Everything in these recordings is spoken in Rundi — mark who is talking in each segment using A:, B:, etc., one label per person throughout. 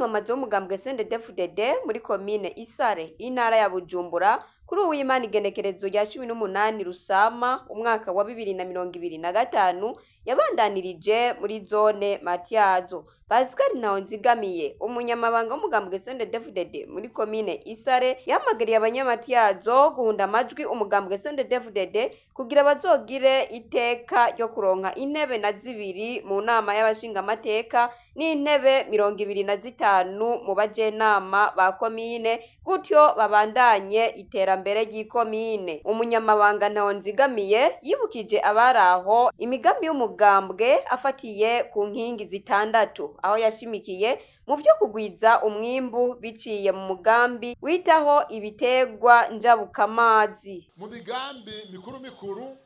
A: Umwiyamamazo w'umugambwe CNDD-FDD muri komine Isare, intara ya Bujumbura, kuri uw'Imana igenekerezo rya 18 Rusama umwaka wa 2025, yabandanirije muri zone Matyazo. Pascal Ntawonzigamiye, umunyamabanga w'umugambwe CNDD-FDD muri komine Isare, yahamagariye abanyamatyazo guhunda amajwi umugambwe CNDD-FDD kugira bazogire iteka ryo kuronka intebe na zibiri mu nama y'abashingamateka n'intebe 25 mu bajenama ba komine, gutyo babandanye iterambere ry'ikomine. Umunyamabanga Ntawonzigamiye yibukije abari aho imigambi y'umugambwe afatiye ku nkingi zitandatu, aho yashimikiye mu vyo kugwiza umwimbu biciye mu mugambi witaho ibiterwa njabukamazi.
B: Mu migambi mikuru mikuru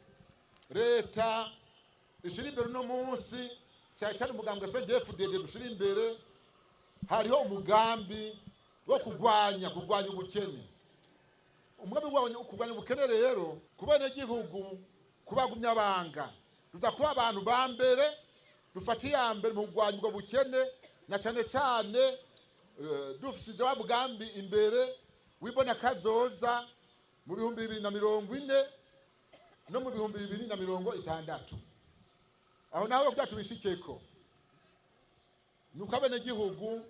B: leta ishira imbere uno munsi, cyane cyane umugambwe CNDD-FDD dushira imbere, hariho umugambi wo kurwanya ubukene. Umugambi wo kurwanya ubukene rero ku benegihugu, kubagumya banga, tuza kuba abantu ba mbere dufata iya mbere mu kurwanya ubwo bukene, na cyane cyane dufise wa mugambi imbere wibona kazoza mu 2040 no mu 2060. Aho naho kugira tubishikeko nuko abenegihugu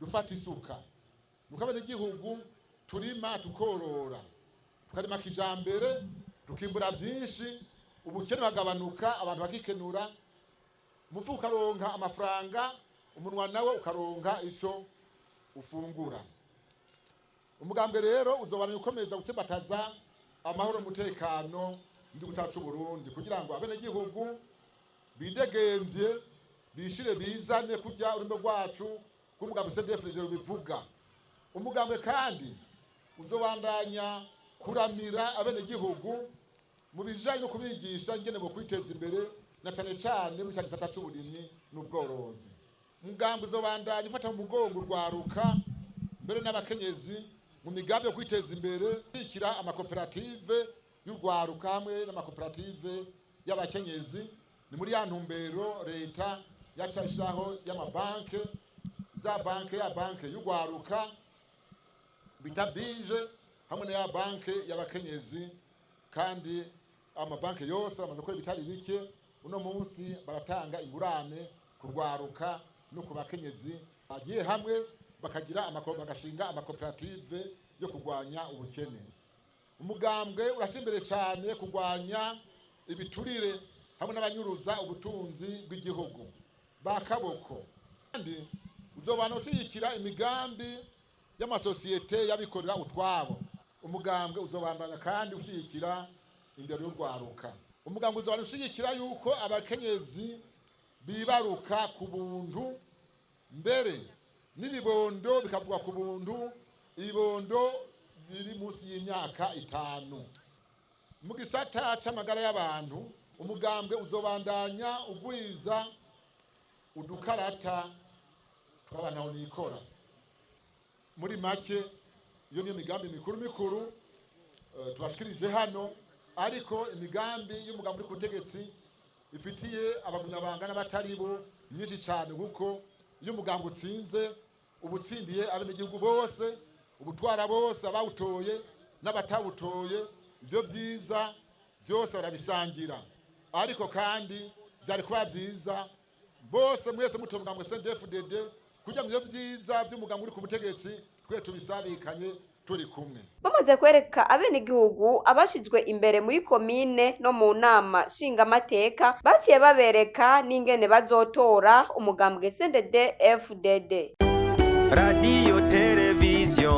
B: dufata isuka, nuko abenegihugu turima, tukorora, tukarima kijambere, tukimbura byinshi, ubukene bagabanuka, abantu bakikenura, umufuka ukaronka amafaranga, umunwa nawe ukaronka ico ufungura. Umugambwe rero uzobana ukomeza gutsimbataza amahoro n'umutekano mu gihugu cyacu Burundi, kugira ngo abenegihugu bidegemvye, bishire bizane kurya ururimi rwacu rw'umugambwe CNDD-FDD rubivuga. Umugambwe kandi uzobandanya kuramira abenegihugu mu bijanye no kubigisha ingene bo kwiteza imbere, na cane cane muri ca gisata c'uburimyi n'ubworozi. Umugambwe uzobandanya ufata mu mugongo urwaruka mbere n'abakenyezi mu migambi yo kwiteza imbere, gushyigikira amakoperative y'urwaruka hamwe n'amakoperative y'abakenyezi. Ni muri ya ntumbero leta yaca ishyiraho y'amabanke, za banke, ya banke y'urwaruka bita bije hamwe na ya banke y'abakenyezi. Kandi amabanke yose amaze gukora ibitari bike, uno munsi baratanga ingurane ku rwaruka no ku bakenyezi bagiye hamwe bakagira bagashinga amakoperative yo kurwanya ubukene. Umugambwe uraca imbere cyane kurwanya ibiturire hamwe n'abanyuruza ubutunzi bw'igihugu ba kaboko. Kandi uzobana ushyigikira imigambi y'amasosiyete y'abikorera utwabo. Umugambwe uzobandanya kandi ushyigikira indero y'urwaruka. Umugambwe uzobandanya ushyigikira yuko abakenyezi bibaruka ku buntu, mbere n'ibibondo bikavugwa ku buntu, ibibondo biri munsi y'imyaka 5. Mu gisata c'amagara y'abantu, umugambwe uzobandanya ugwiza udukarata tw'abantu aho nikora. Muri make, iyo niyo migambi mikuru mikuru tubashikirije hano. Ariko imigambi y'umugambi uri ku butegetsi ifitiye abagumyabanga n'abatari bo myinshi cyane, kuko iyo umugambi utsinze uba utsindiye abenegihugu bose, ubutwara bose, abawutoye n'abatawutoye. Ibyo byiza byose barabisangira. Ariko kandi byari kuba byiza bose mwese mutoye umugambwe CNDD-FDD, kugira ngo ibyo byiza by'umugambi uri ku butegetsi twe tubisabikanye turi kumwe.
A: Bamaze kwereka abenegihugu abashizwe imbere muri komine no mu nama nshingamateka, baciye babereka n'ingene bazotora umugambwe CNDD FDD.
C: Radiyo, televiziyo.